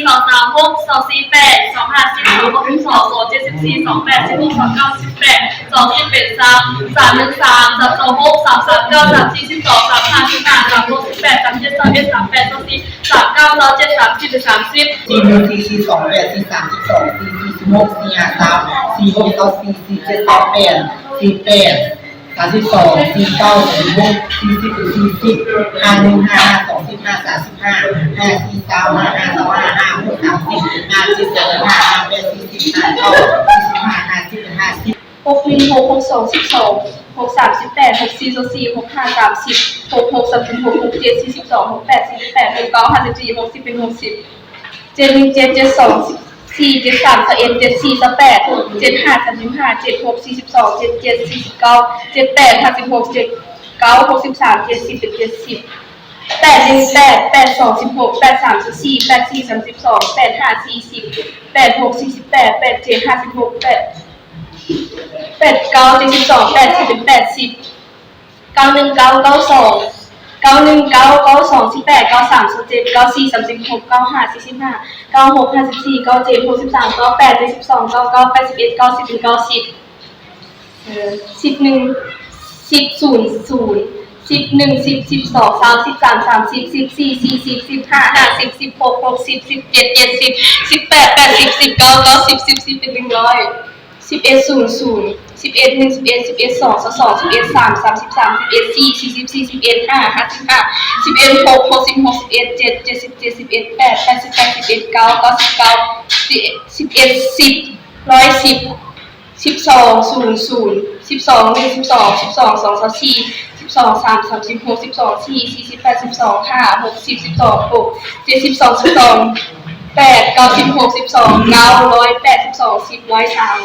ສອງສາມຫົກ ສອງສີ່ແປດ ສອງຫ້າສິບ ສອງຫົກສິບສອງ ສອງເຈັດສິບສີ່ ສອງແປດສິບຫົກ ສອງເກົ້າສິບແປດ ສອງສິບເອັດສາມ ສາມໜຶ່ງສາມ ສາມສອງຫົກ ສາມສາມເກົ້າ ສາມສີ່ສິບສອງ ສາມຫ້າສິບຫ້າ ສາມຫົກສິບແປດ ສາມເຈັດຊາວເອັດ ສາມແປດຊາວສີ່ ສາມເກົ້າຊາວເຈັດ ສາມສິບເອັດສາມສິບ ສີ່ໜຶ່ງສີ່ສີ່ສອງແປດ ສີ່ສາມສິບສອງ ສີ່ສີ່ສິບຫົກ ສີ່ຫ້າສາມ ສີ່ຫົກຊາວສີ່ ສີ່ເຈັດຊາວແປດ ສີ່ແປດ ສາມສິບສອງ ສີ່ເກົ້າ ສາມສິບຫົກ ສີ່ສິບ ສີ່ສິບ ຫ້າໜຶ່ງ ຫ້າຫ້າ ສອງສິບ ຫ້າສາມ ສິບຫ້າ ຫ້າສີ່ ຊາວ ຫ້າຫ້າ ຊາວຫ້າ ຫ້າຫົກ ສາມສິບ ຫ້າເຈັດ ສາມສິບຫ້າ ຫ້າແປດ ສີ່ສິບ ຫ້າເກົ້າ ສີ່ສິບຫ້າ ຫ້າສິບ ຫ້າສິບ ຫົກໜຶ່ງຫົກ ຫົກສອງສິບສອງ ຫົກສາມສິບແປດ ຫົກສີ່ຊາວສີ່ ຫົກຫ້າສາມສິບ ຫົກຫົກສາມສິບຫົກ ຫົກເຈັດສີ່ສິບສອງ ຫົກແປດສີ່ສິບແປດ ຫົກເກົ້າຫ້າສິບສີ່ ຫົກສິບເປັນຫົກສິບ ເຈັດໜຶ່ງເຈັດ ເຈັດສອງສິບສີ່ ເຈັດສາມຊາວເອັດ ເຈັດສີ່ຊາວແປດ ເຈັດຫ້າສາມສິບຫ້າ ເຈັດຫົກສີ່ສິບສອງ ເຈັດເຈັດສີ່ສິບເກົ້າ ເຈັດແປດຫ້າສິບຫົກ ເຈັດເກົ້າຫົກສິບສາມ ເຈັດສິບເປັນເຈັດສິບ ແປດໜຶ່ງແປດ ແປດສອງສິບຫົກ ແປດສາມຊາວສີ່ ແປດສີ່ສາມສິບສອງ ແປດຫ້າສີ່ສິບ ແປດຫົກສີ່ສິບແປດ ແປດເຈັດຫ້າສິບຫົກ ແປດ ແປດເກົ້າເຈັດສິບສອງ ແປດສິບເປັນແປດສິບ ເກົ້າໜຶ່ງເກົ້າ ເກົ້າສອງ ເກົ້າໜຶ່ງເກົ້າ ເກົ້າສອງສິບແປດ ເກົ້າສາມຊາວເຈັດ ເກົ້າສີ່ສາມສິບຫົກ ເກົ້າຫ້າສີ່ສິບຫ້າ ເກົ້າຫົກຫ້າສິບສີ່ ເກົ້າເຈັດຫົກສິບສາມ ເກົ້າແປດເຈັດສິບສອງ ເກົ້າເກົ້າແປດສິບເອັດ ເກົ້າສິບເປັນເກົ້າສິບ ເອີ ສິບໜຶ່ງ ສິບສູນ ສູນ ສິບໜຶ່ງ ສິບ ສິບສອງ ຊາວ ສິບສາມ ສາມສິບ ສິບສີ່ ສີ່ສິບ ສິບຫ້າ ຫ້າສິບ ສິບຫົກ ຫົກສິບ ສິບເຈັດ ເຈັດສິບ ສິບແປດ ແປດສິບ ສິບເກົ້າ ເກົ້າສິບ ສິບສິບເປັນໜຶ່ງຮ້ອຍ ສິບເອັດ ສູນ ສູນ ສິບເອັດ ໜຶ່ງ ສິບເອັດ ສິບເອັດ ສອງ ຊາວສອງ ສິບເອັດ ສາມ ສາມສິບສາມ ສິບເອັດ ສີ່ ສີ່ສິບ ສີ່ສິບເອັດ ຫ້າ ຫ້າສິບຫ້າ ສິບເອັດ ຫົກ ຫົກສິບຫົກ ສິບເອັດ ເຈັດ ເຈັດສິບເຈັດ ສິບເອັດ ແປດ ແປດສິບແປດ ສິບເອັດ ເກົ້າ ເກົ້າສິບເກົ້າ ສິບເອັດ ສິບ ຮ້ອຍສິບ ສິບສອງ ສູນ ສູນ ສິບສອງ ໜຶ່ງ ສິບສອງ ສິບສອງ ສອງ ຊາວສີ່ ສິບສອງ ສາມ ສາມສິບຫົກ ສິບສອງ ສີ່ ສີ່ສິບແປດ ສິບສອງ ຫ້າ ຫົກສິບ ສິບສອງ ຫົກ ເຈັດສິບສອງ ສິບສອງ ແປດ ເກົ້າສິບຫົກ ສິບສອງ ເກົ້າ ຮ້ອຍແປດ ສິບສອງ ສິບ ຮ້ອຍຊາວ